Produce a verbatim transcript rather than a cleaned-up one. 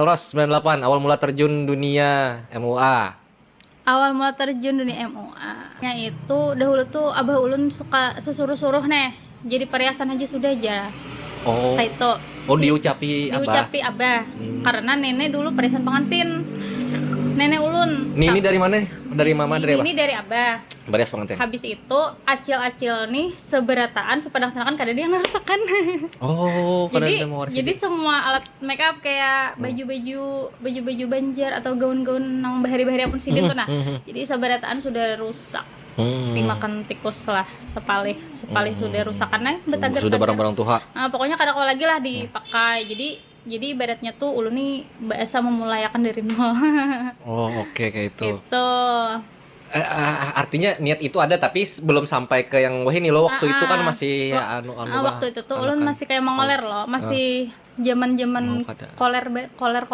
Ros sembilan delapan, awal mula terjun dunia M U A. Awal mula terjun dunia M U A nya itu, dahulu tuh abah ulun suka sesuruh-suruh neh jadi perhiasan aja sudah aja. Oh. Kayak itu. Oh, Si- diucapi abah. Diucapi abah. Karena nenek dulu perhiasan pengantin. Nenek ulun. Ini, ini dari mana? Dari mama, dari abah? Ini dari abah. Perhiasan pengantin. Habis itu acil-acil nih seberataan sepadang sana kan kada ada yang narasakan. Oh, kada Jadi ada mau jadi semua alat make up kayak baju-baju baju-baju Banjar atau gaun-gaun nang bahari-bahari apun sidin tuh nah. Jadi seberataan sudah rusak. Hmm. Dimakan tikus lah, sepalih sepalih sudah rusak karena betagar. Sudah barang-barang tuha. Ah, pokoknya kada kawa lagi lah dipakai. Jadi jadi ibaratnya tuh ulun nih bahasa memulayakan dari nol. Oh, oke, kayak itu. Gitu. Eh, eh, artinya niat itu ada, tapi s- belum sampai ke yang wah ini loh, waktu itu kan masih anu anu Ah, lah. Waktu itu tuh ulun masih kayak mengoler loh, masih zaman-zaman Mau kada. koler be- koler